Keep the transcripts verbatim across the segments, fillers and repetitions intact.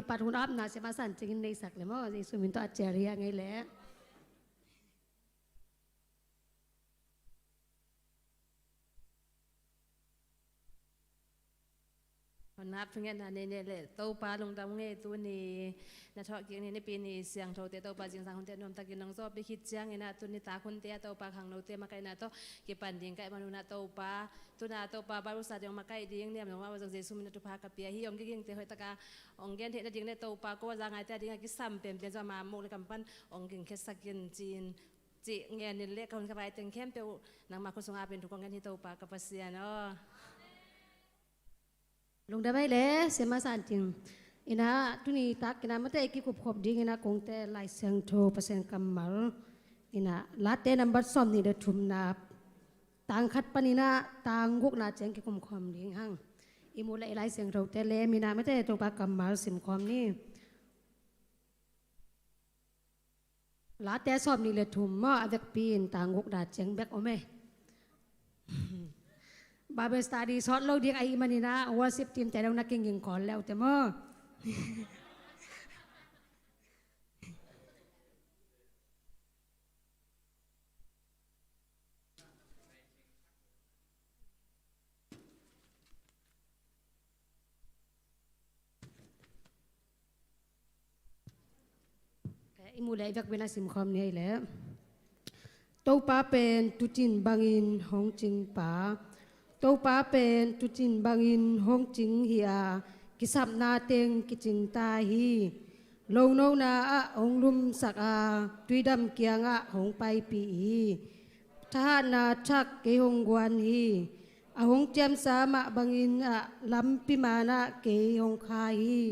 Kipat hun apna siamah San Cing in neihsak le maw, Jesu min tawh a cial hi a ngei leh. Hun ap thungetna nei nei leh Topa lungdam ngei. Tuni na thawhkik ni, Nipi ni siangthote Topa zingsang hunte nuamtakin nong zawhpih khit ciangin ah tuni tak hunte ah Topa khangnote makaihna tawh kipan ding ka hih manun ah Topa, tuna Topa Bible study hong makaih ding niam nong mah zong Jesu min a thupha ka pia hi. Hong kigingte hoihtaka hong gen theih nading le Topa ko a za ngaite a ding a kisam penpen zong ama muk le kam pan hong gingkhiatsak in ci-in cih ngenin le ka hun ka vai teng khempeuh nangma khut sungah apin thu kong ngen hi Topa ka Pasian aw. Lungdam ei le siamah San Cing. Ina tuni tak ina mate i kikupkhop ding ina kongte Lai Siangtho Pasian kammal ina Late nambat sawm nih le thumna tang khat pan ina tang gukna ciang kikumkhawm ding hang. I mu le i Lai Siangthote le mina mate Topa kammal simkhawm ni. Late sawm nih le thum maw, a vekpi in tang gukna ciang bek om e. Bible study sawt lo ding ahih manin ah worship team te dong na kinging call le uh te maw. I mu le i vekpi in a simkhawm ni ei le. Topa pen tucin bangin hong cingpa. Topa pen tucin bangin hong cing hi a, kisapna teng kicing ta hi. Lonona ah hong lumsak a, tuidam kiangah hong paipih hi. Thahatna thak kei hong guan hi. A hong ciamsa mah bangin ah lampi manah kei hong kha hi.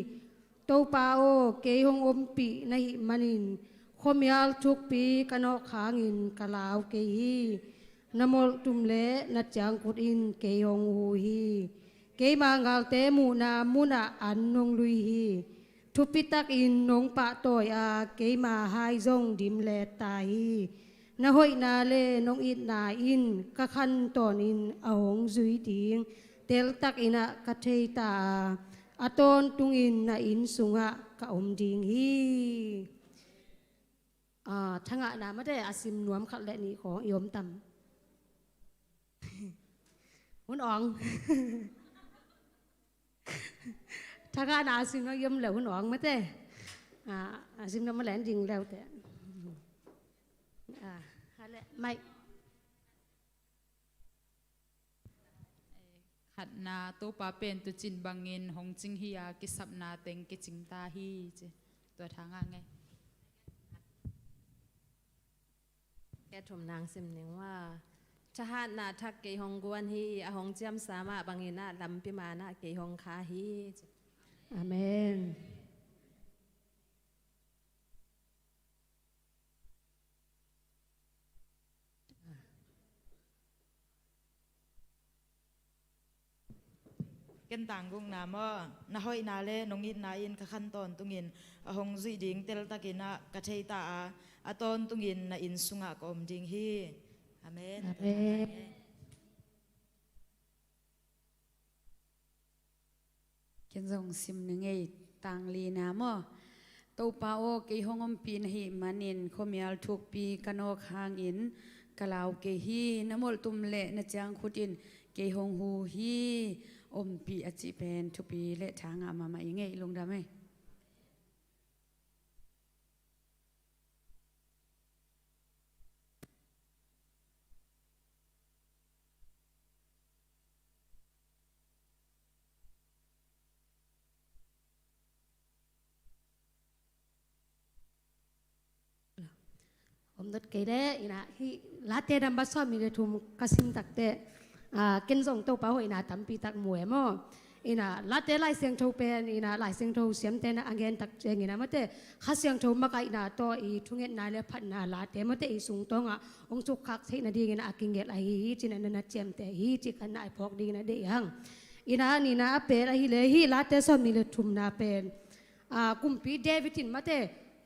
Topa aw, kei hong ompih na hih manin khuamial thukpi ka nawk hangin ka lau kei hi. Na molhtum le na ciangkhut in kei hong hu hi. Keima galte muhna munah an nong lui hi. Thupitakin nong pahtawi a, keima hai zong dimlet ta hi. Na hoihna le nong itna in ka khan tawnin a hong zui ding teltakin ah ka thei ta a, a tawntungin na inn sungah ka om ding hi. Ah, thangahna mate a sim nuam khat le nih khawng i om tam. Hun awng. Thangahna a sim nuam i om le hun awng mate. Ah, a sim nuam le an ding le uh te. Ah, ha le, mai. Khatna, Topa pen tucin bangin hong cing hi a, kisapna teng kicing ta hi ci. Tua thangah ngei. Kei thum nang sim ning ua. Thahatna thak kei hong guan hi, a hong ciamsa mah bangin ah lampi manah kei hong kha hi ci. Amen. Ken tang gukna maw, na hoihna le nong itna in ka khan tawntungin a hong zuih ding teltakin ah ka thei ta a, a tawntungin na inn sungah ka om ding hi. Amen. Amen. Ken zong sim ning ei, tang lina maw. Topa aw, kei hong ompih na hih manin khuamial thukpi ka nawk hangin ka lau kei hi. Na molhtum le na ciangkhut in kei hong hu hi. Ompih a cih pen thupi le thangah mahmah i ngei, lungdam ei. Om dot kei le, ina, hih Late nambat sawm nih le thum ka sim takte, ah, ken zong Topa hoihna tampi tak mu e maw. Ina, Late Lai Siangtho pen, ina, Lai Siangtho siamte na a gen tak ciangin ah mate, Kha Siangtho makaihna tawh i thungetna le phatna Late mate i sungtawngah hong sukkhak theih nadingin a kigelh ahi hi, cih na na ciamteh hi, cih khatna a phawk dingin a deih hang. Ina, nihna a pen ahih leh hih Late sawm nih le thumna pen, ah, kumpi David in mate,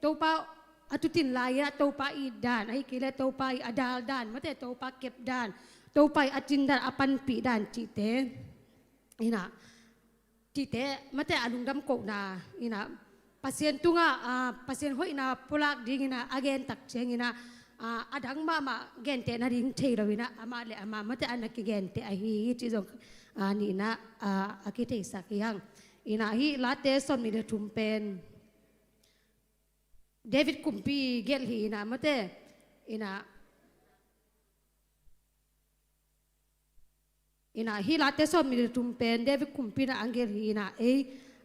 Topa a tucin lai-in ah Topa it dan, ahih kei leh Topa i a dal dan mate, Topa kep dan, Topa i a cin dan, a panpih dan cihte, ina, cihte mate a lungdam kohna, ina, Pasian tungah, ah, Pasian hoihna pulak dingin ah a gen tak ciangin ah, ah, a dang mahmah genteh nading thei lo in ah, amah le amah mate a na kigenteh ahi hi cih zong, ah, nihna, ah, a kitheisak hi hang. In ah hih Late sawmnih le thum pen David kumpi gelh hi in ah mate, in ah, in ah hih Late sawmnih le thum pen David kumpi in ah a gelh hi in ah, ei,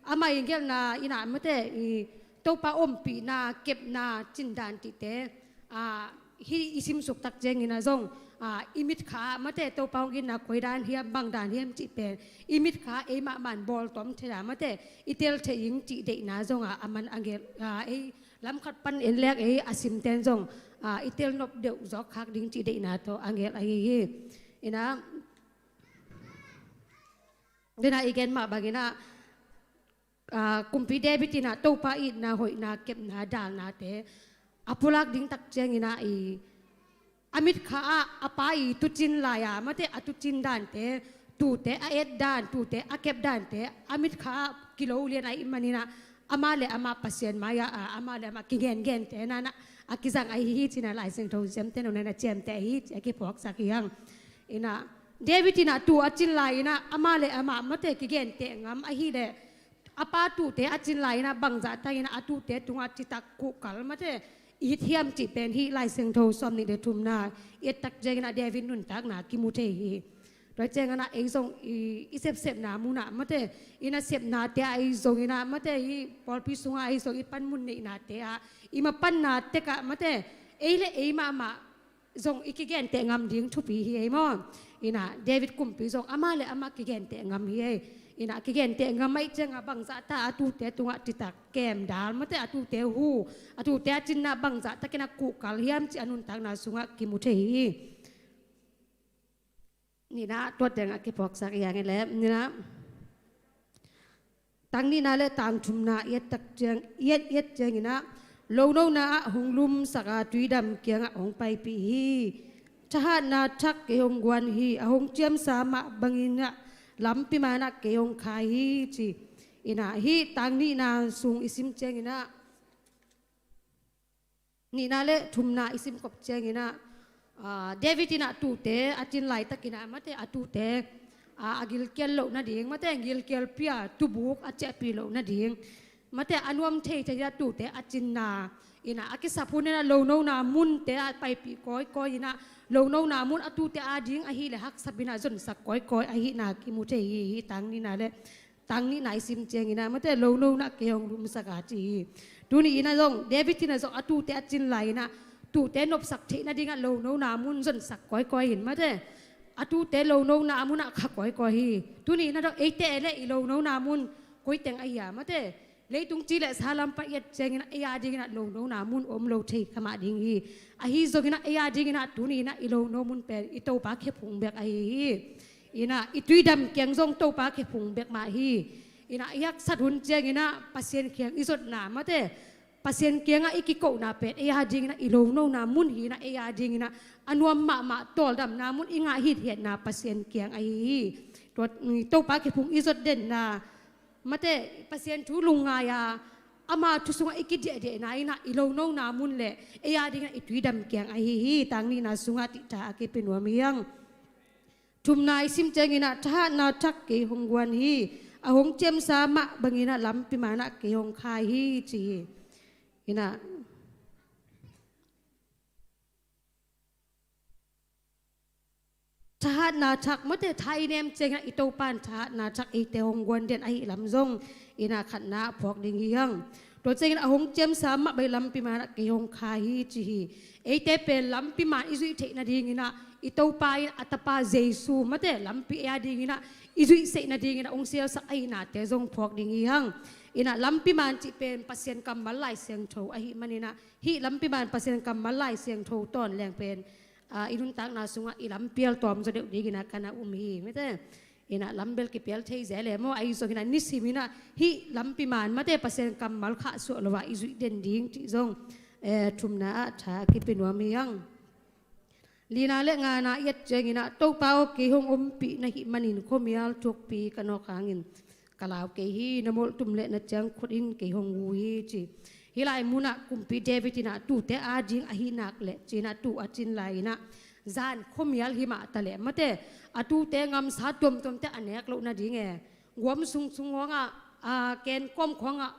amah i gelhna in ah mate, i Topa ompihna, kepna, cindan cihte, ah, hih i simsuk tak ciangin ah zong, ah, i mitkha ah mate Topa hong itna koi dan hiam, bang dan hiam cih pen i mitkha ah ei mahmah in bawltawm thei a mate i tel thei ing cih deihna zong ah a man a gelh, ah, ei lam khat pan en leng ei a simten zong, ah, i tel nop deuh zawk khak ding cih deihna tawh a gelh ahi hi. In ah, den ah i gen mah bangin ah, ah, kumpi David in ah Topa itna, hoihna, kepna, dalnate a pulak ding tak ciangin ah i, a mitkha ah a pa i tuucin lai-a mate a tuucin dante, tuute a et dan, tuute a kep dante a mitkha ah kilo lian ahih manin ah amah le amah Pasian mai-ah, ah, amah le amah kigengente na in ah a kizang ahi hi cih in ah Lai Siangtho siamte nong na ciamteh ahi hi cih a kiphawksak hi hang. In ah David in ah tuu a cin lai in ah amah le amah mate kigenteh ngam ahih leh a pa tuute a cin lai in ah bangzah takin ah a tuute tungah citak kuhkal mate i it hiam cih pen hih Lai Siangtho sawmnih le thumna i et tak ciangin ah David nuntakna kimu thei hi. Tua ciangin ah ei zong i, i sepsepna munah mate, i nasepnate ah ei zong in ah mate, i pawlpi sungah ei zong i panmun neihnate ah i mapanna tekah mate ei le ei mahmah zong i kigenteh ngam ding thupi hi ei maw. In ah David kumpi zong amah le amah kigenteh ngam hi ei. In ah kigenteh ngam ahih ciangah bangzah ta a tuute tungah citak kemdal mate, a tuute hu, a tuute a cinna bangzah takin ah kuhkal hiam cih a nuntakna sungah kimu thei hi. Nihna tua teng a kiphawksak hi hang ei le, nihna tang nihna le tang thumna i et tak ciang, i et, i et ciangin ah lonona ah hong lumsak a tuidam kiangah hong paipih hi. Thahatna thak kei hong guan hi, a hong ciamsa mah bangin ah lampi man ah kei hong khai hi ci. In ah hih tang nihna sung i sim ciangin ah nihna le thumna i simkop ciangin ah, ah, David in ah tuute a cin laitakin ah mate a tuute, ah, a gilkial loh nading mate gilkial pia tubuk a ciahpih loh nading mate a nuam thei thei a tuute a cinna in ah a kisap hun in ah lonona munte ah paipih kawikawi in ah lonona mun a tuute ading ahih leh haksap in ah zonsak kawikawi ahihna kimu thei hi. Hih tang nihna le tang nihna i sim ciangin ah mate lonona kei hong lumsak a ci hi. Tuni in ah zong David in ah zong a tuute a cin lai in ah tuute nopsak theih nadingah lonona mun zonsak kawikawi in mate a tuute lonona munah kha kawikawi hi. Tuni in ah zong eite le i lonona mun koi teng ahi a mate leitung ci le sa lam pan i et ciangin ah ei adingin ah lonona mun om lo thei kha mah ding hi. Ahi zongin ah ei adingin ah tuni in ah i lono mun pen i Topa khephung bek ahi hi. In ah i tuidam kiang zong Topa khephung bek mah hi. In ah i haksat hun ciangin ah Pasian kiang i zotna mate Pasian kiangah i kikohna pen ei adingin ah i lonona mun hi in ah ei adingin ah a nuam mahmah tawldamna mun i ngah hithiatna Pasian kiang ahi hi. Tua, mm, Topa khephung i zot denna mate Pasian thu lungngai a ama thu sungah i kidiahdiahna in ah i lonona mun le ei adingin ah i tuidam kiang ahi hi. Tang nihna sungah cih tha a kipia nuam hi hang. Thumna i sim ciangin ah thahatna thak kei hong guan hi, a hong ciamsa mah bangin ah lampi man ah kei hong khai hi ci hi. In ah thahatna thak mate tha i nem ciangin ah i Topa in thahatna thak eite hong guan den ahih lam zong in ah khatna ah phuak ding hi hang. Tua ciangin a hong ciamsa mah bangin lampi man ah kei hong khai hi ci hi. Eite pen lampi man i zuih theih nadingin ah i Topa in a Tapa Jesu mate lampi ei adingin ah i zuih theih nadingin ah hong sialsak ahihnate zong phuak ding hi hang. In ah lampi man cih pen Pasian kammal Lai Siangtho ahih manin ah hih lampi man Pasian kammal Lai Siangtho tawn leng pen, ah, i nuntakna sungah i lampial tawm zaw deuh dingin ah ka na um hi mate. In ah lam bel kipial thei zel e maw, ahi zongin ah nisim in ah hih lampi man mate Pasian kammal khahsuah lo ah i zuih den ding cih zong, eh, thumna ah tha a kipia nuam hi hang. Lina le ngana i et ciangin ah Topa aw kei hong ompih na hih manin khuamial thuakpi ka nawk hangin Ka lau kei hi, na molh tum leh na ciangkhut in kei hong hu hi, ci. Hih lai munah kumpi David inah tute ading ahi nak leh ci-inah tu a cin lai inah zan khuamial hi mah taleh mate, a tute ngamsa tuamtuamte a nek loh nading e, guam sungsung khawngah, a, kenkawm khawngah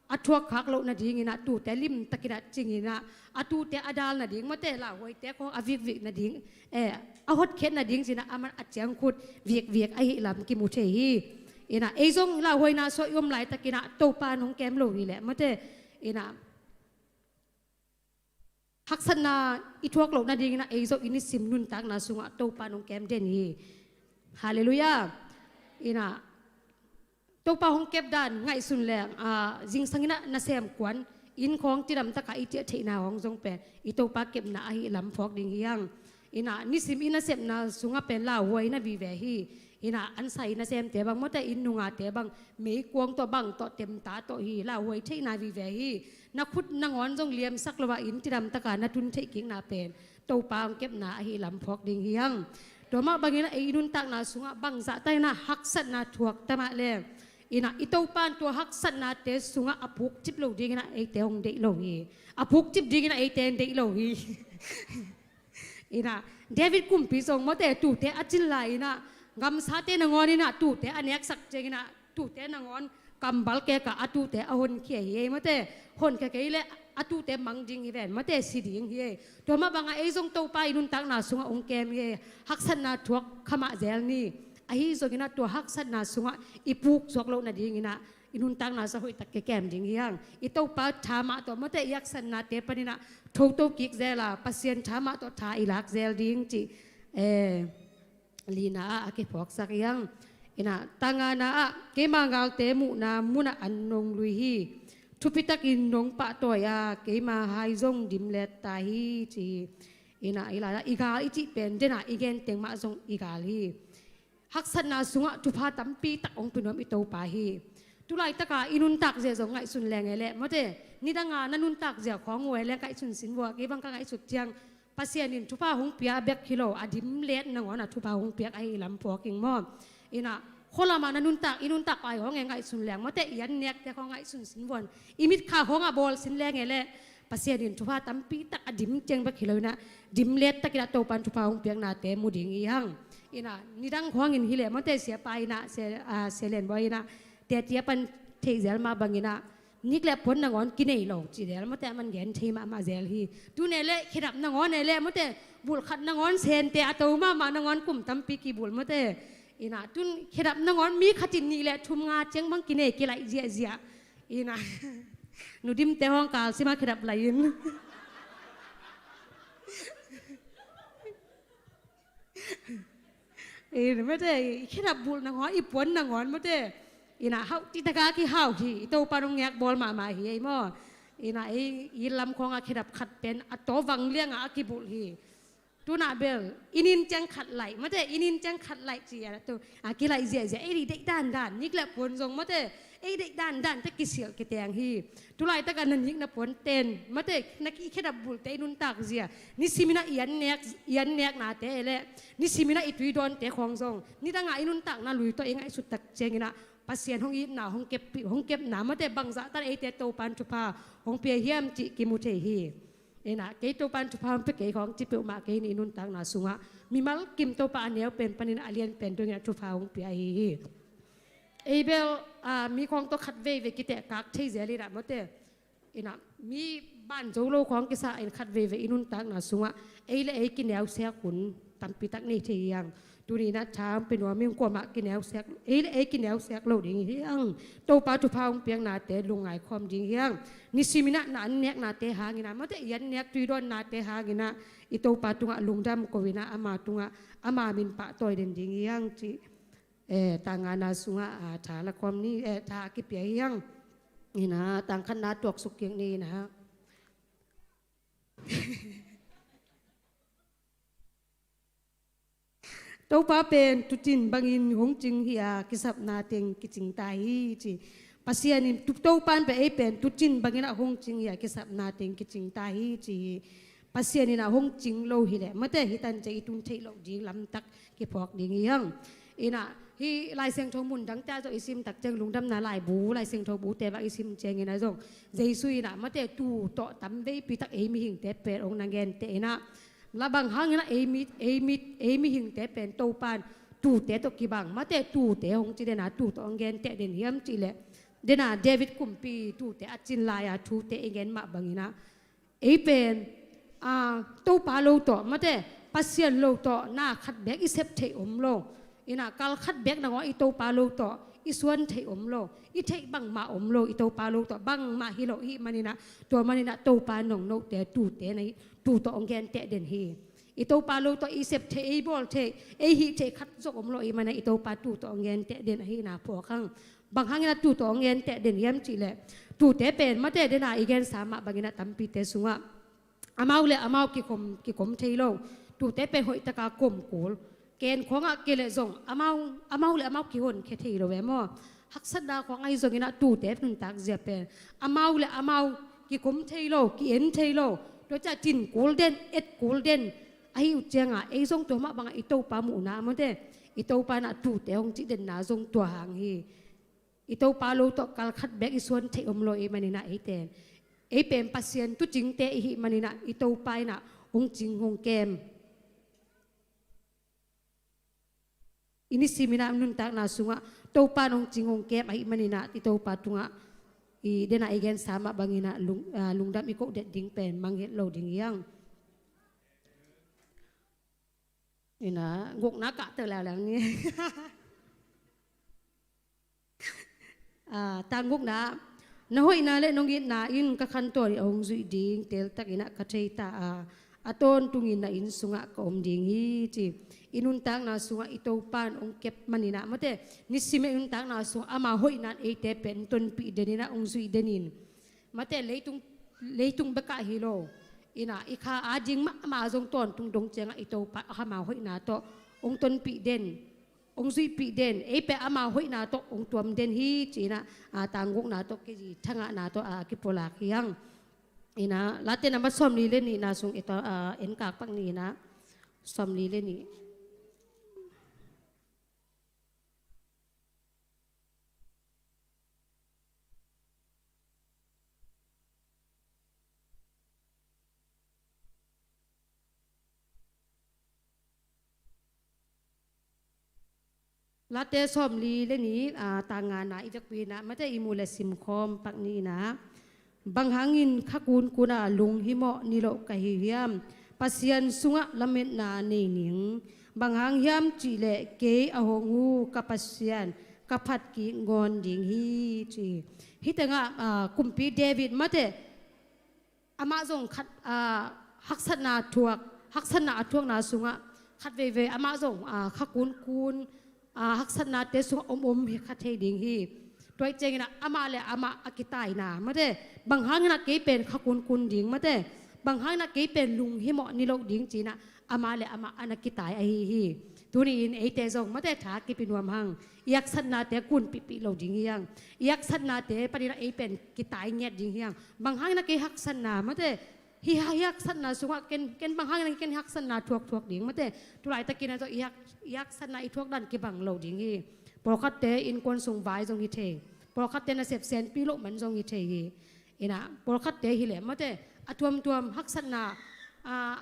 a thuakkhak loh nadinginah tute limtakinah cinginah a tute a dal nading mate, lauhuaite khawng a vikvik nading, eh, a hotkhiat nading cinah aman a ciangkhut vikvik ahih lam kimu thei hi. Inah ei zong lauhuaina suah i om laitakinah Topa in hong kem lo hileh mate, inah haksatna i thuak loh nadinginah ei zong i nisim nuntakna sungah Topa in hong kem den hi. Halleluiah. Inah Topa hong kep dan ngaihsun leng, ah, zingsang inah nasem kuan inn khawng cidamtaka i ciah theihna hong zong pen i Topa kepna ahih lam phawk ding hi hang. Inah nisim i nasepna sungah pen lauhuai na vive hi. Inah ansa i nasemte bang mate, inn nungate bang meikuang tawh bang tawh temta tawh hi, lauhuai theihna vive hi. Na khut nangawn zong liamsak lo ah inn cidamtaka na tun theih kikna pen Topa hong kepna ahih lam phawk ding hi hang. Tua mah bangin ah ei i nuntakna sungah bangzah takinah haksatna thuak ta mah leng, inah i Topa in tua haksatnate sungah a pukcip lo dinginah eite hong deih lo hi. A pukcip dinginah eite hong deih lo hi. Inah David kumpi zong mate tute a cin lai inah ngamsate nangawn inah tute a neksak cianginah tute nangawn kambal keka a tute a honkhia hi ei mate, honkhia kei leh a tute mang ding hi ven mate, si ding hi ei. Tua mah bangah ei zong Topa i nuntakna sungah hong kem hi ei. Haksatna thuak kha mah zel ni. Ahi zonginah tua haksatna sungah i puksuak loh nadinginah i nuntakna sungah hoihtak kikem ding hi hang. I Topa tha mah tawh mate, i haksatnate paninah thoto kik zel a, Pasian tha mah tawh tha i lak zel ding cih, eh, lina ah a kiphawksak hi hang. Inah tangana ah, keima galte muhna munah an nong lui hi. Thupitakin nong pahtawi a, keima hai zong dimlet ta hi, ci hi. Inah i lai ah i gal i cih pen denah i genteng mah zong i gal hi. Haksatna sungah thupha tampi tak hong pia nuam i Topa hi. Tulaitaka i nuntak zia zong ngaihsun leng e leh mate, nidanga na nuntak zia khawng uh e leh ngaihsun sin vua, kei bang ka ngaihsut ciang Pasian in thupha hong pia bek hi lo, a dimlet nangawn a thupha hong piak ahih lam phawk ing maw. Inah khualamah na nuntak, i nuntak lai hong e ngaihsun leng mate, i an nekte khawng ngaihsun sin vuan, i mitkha khawngah bawl sin leng e leh Pasian in thupha tampi tak a dim ciang bek hi lo inah dimlet takinah Topa in thupha hong piaknate mu ding hi hang. Inah nidang khawngin hi leh mate, siapa inah, sia, ah, sia Lian Bawi inah tetia pan theih zel mah banginah nik le puan nangawn kinei lo ci zel mate, aman gen thei mahmah zel hi. Tun e leh khedap nangawn e leh mate, bulh khat nangawn sente a to mahmah nangawn kum tampi kibulh mate. Inah tun khedap nangawn mi khatin nih le thum nga ciang bang kinei kilaih ziahziah. Inah nudimte hong kal sima khedap lai in. Inah mate, i khedap bulh nangawn, i puan nangawn mate, inah hauh tihtaka kihau hi. I Topa in hong ngekbawl mahmah hi ei maw. Inah ei, i lam khawngah khedap khat pen a taw vang liangah a kibulh hi. Tunah bel i nin ciang khat laih mate, i nin ciang khat laih ci-a tu a kilaih ziahziah, ei deih dandan nik le puan zong mate, ei deih dandan te kisilh kiteng hi. Tulaitaka na nik na puan ten mate, na ki khedap bulte i nuntak zia, nisiminah i an nek, i an neknate e leh nisiminah i tuidawnte khawng zong nidanga i nuntakna lui tawh i ngaihsut tak cianginah Pasian hong itna, hong kep, hong kepna mate, bangzah tan eite Topa in thupha hong pia hiam cih kimu thei hi. Inah kei Topa in thupha hong pia kei khawng ci peuhmah kei ni, i nuntakna sungah mimal kim Topa a neu pen panin a lian pen dongin a thupha hong pia ahi hi. Ei bel, ah, mi khawng tawh khat veivei kitehkak thei zel inah mate, inah mi banzo lo khawng kisa in khat veivei i nuntakna sungah ei le ei kineusiak hun tampi tak nei thei hi hang. Tuni inah tha hong pia nuam ing, kuamah kineusiak, ei le ei kineusiak lo ding hi hang. Topa thupha hong piaknate lungngai khawm ding hi hang. Nisiminah na an neknate hanginah mate, i an nek tuidawnnate hanginah i Topa tungah lungdam ko inah ama tungah ama min pahtawi den ding hi hang cih, eh, tangana sungah, ah, tha la khawm ni, eh, tha a kipia hi hang. Inah tangkhatna tuaksuk kik ni inah. Topa pen tuucin bangin hong cing hi a, kisapna teng kicing ta hi ci. Pasian in tu-, Topa in pen ei pen tuucin bangin ah hong cing hi a, kisapna teng kicing ta hi ci hi. Pasian in ah hong cing lo hileh mate, hih tan ciang i tun theih loh ding lamtak kiphawk ding hi hang. Inah Hih Lai Siangtho mun dangte ah zong i sim tak ciang, Lungdamna laibu, Lai Siangtho bute bang i sim ciangin ah zong, Jesu in ah mate tu tawh tam veipi tak ei mihingte pen hong na genteh in ah, la bang hangin ah ei mi, ei mi, ei mihingte pen Topan tute tawh kibang, mate tute hong ci den a, tu tawh hong genteh den hiam cih leh, den a David kumpi tute a cin lai-a thute i gen mah bangin ah, ei pen, aa, Topa lo tawh, mate, Pasian lo tawh na khat beek i sep theih om lo. In ah kal khat beek nangawn i Topa lo tawh i suan theih om lo. I theih bangmah om lo, i Topa lo tawh bangmah hi lo i hih manin ah, tua manin ah Topa nong note tute na hi, tu tawh hong genteh den hi. I Topa lo tawh i sep theih, ei bawl theih, ei hih theih khat zong om lo i hih manin ah i Topa tu tawh hong genteh den ahihna phawk hang. Bang hangin ah tu tawh hong genteh den hiam cih leh, tute pen mate, den a i gensa mah bangin ah tampite sungah amau le amau kikom, kikom thei lo. Tute pen hoih taka kom kul. Ken khawngah kei leh zong amau, amau le amau kihonkhia thei lo ve maw. Haksatna khawng ahi zongin ah tute nuntak zia pen amau le amau kikom thei lo, ki-en thei lo. Tua ciang tin kul den, et kul den. Ahi uh ciangah ei zong tua mah bangah i Topa muhna, mate, i Topa in ah tute hong cih denna zong tua hang hi. I Topa lo tawh kal khat beek i suan theih om lo i hih manin ah eite, ei pen Pasian tuucingte i hih manin ah i Topa in ah hong cing hong kem. I nisim in ah nuntakna sungah Topa in hong cing hong kem ahih manin ah i Topa tungah i, den a i gensa mah bangin ah lung, aa, lungdam i koh det ding pen mangngilh lo ding hi hang. In ah gukna kahto leuleu ni. Aa, tang gukna. Na hoihna le nong itna in ka khantawn in hong zuih ding teltakin ah ka thei ta a, a tawntungin na inn sungah ka om ding hi, ci. I nuntakna sungah i Topa in hong kep manin ah, mate, nisim i nuntakna sungah ama hoihna in eite pen tonpih den in ah hong zuih den in, mate, leitung, leitung bekah hi lo. In ah i kha ading mahmah zong tawntung dong ciangah i Topa ama hoihna tawh hong tonpih den, hong zuihpih den, ei pen ama hoihna tawh hong tuam den hi, ci-in ah, aa, tang gukna tawh kei thangahna tawh, aa, kipulak hi hang. In ah Late nambat sawmli le nihna sung i tawh, aa, en kak pak ni in ah, sawmli le nih. Late sawmli le nih, aa, tang ngana i vekpi in ah, mate, i mu le sim khawm pak ni in ah. Bang hangin kha kunkun a lunghimawh niloh ka hi hiam? Pasian sungah lametna nei ning. Bang hang hiam cih leh kei a hong uh ka Pasian ka phat kik ngawn ding hi, ci. Hih tengah, aa, kumpi David, mate, amah zong khat, aa, haksatna thuak, haksatna a thuakna sungah khat veivei amah zong, aa, kha kunkun, aa, haksatnate sungah om om hi kha thei ding hi. Tua ahih ciangin ah amah le amah a kitaina, mate, bang hangin ah kei pen kha kunkun ding, mate, bang hangin ah kei pen lunghimawh niloh ding, ci-in ah amah le amah a na kitai ahi hi. Tuni-in eite zong, mate, tha kipi nuam hang. I haksatnate kunpihpih lo ding hi hang. I haksatnate panin ah ei pen kitai ngiat ding hi hang. Bang hangin ah kei haksatna, mate, hih, hih haksatna sungah ken, ken bang hangin ah ken haksatna thuakthuak ding, mate. Tulaitakin ah zong i hak, i haksatna i thuak dan kibang lo ding hi. Pawlkhatte innkuan sung vai zong hi thei. Pawlkhatte nasep senpi loh man zong hi thei hi. In ah pawlkhatte hi leh, mate, a tuamtuam haksatna, aa,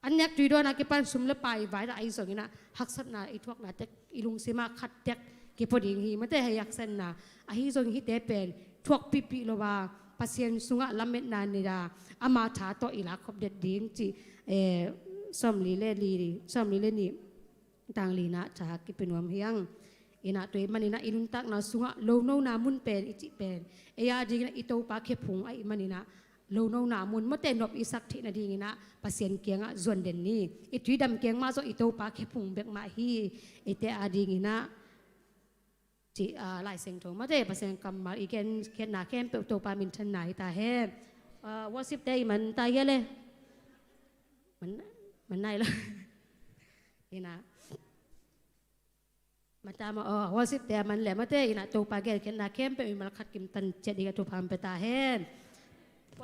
an nek tui dawn a kipan sum le pai vai dah ahi zongin ah haksatna i thuakna tek, i lungsim ah khat tek kipua ding hi, mate, hih haksatna. Ahi zongin hihte pen thuakpihpih lo a, Pasian sungah lametna nei a, ama tha tawh i lakkhop det ding, ci, eh, sawmli le li, sawmli le nih, tang lina tha kipi nuam hi hang. In ah tua ahih manin ah i nuntakna sungah lonona mun pen i cih pen ei adingin ah i Topa khephung ahih manin ah, lonona mun, mate, nop i sak theih nadingin ah Pasian kiangah zuan den ni. I tuidam keng mah zong i Topa khephung bek mah hi. Eite adingin ah, ci, aa, Lai Siangtho, mate, Pasian kammal i gen khiatna khempeuh Topa minthanna hi ta hen. Aa, worship te i man ta hia le? Man, man nai lo. In ah, mata ma, oh, worship te a man le, mate, in ah Topa gen khiatna khempeuh i mal khat kim tan ciat ding a thupha hong pia ta hen.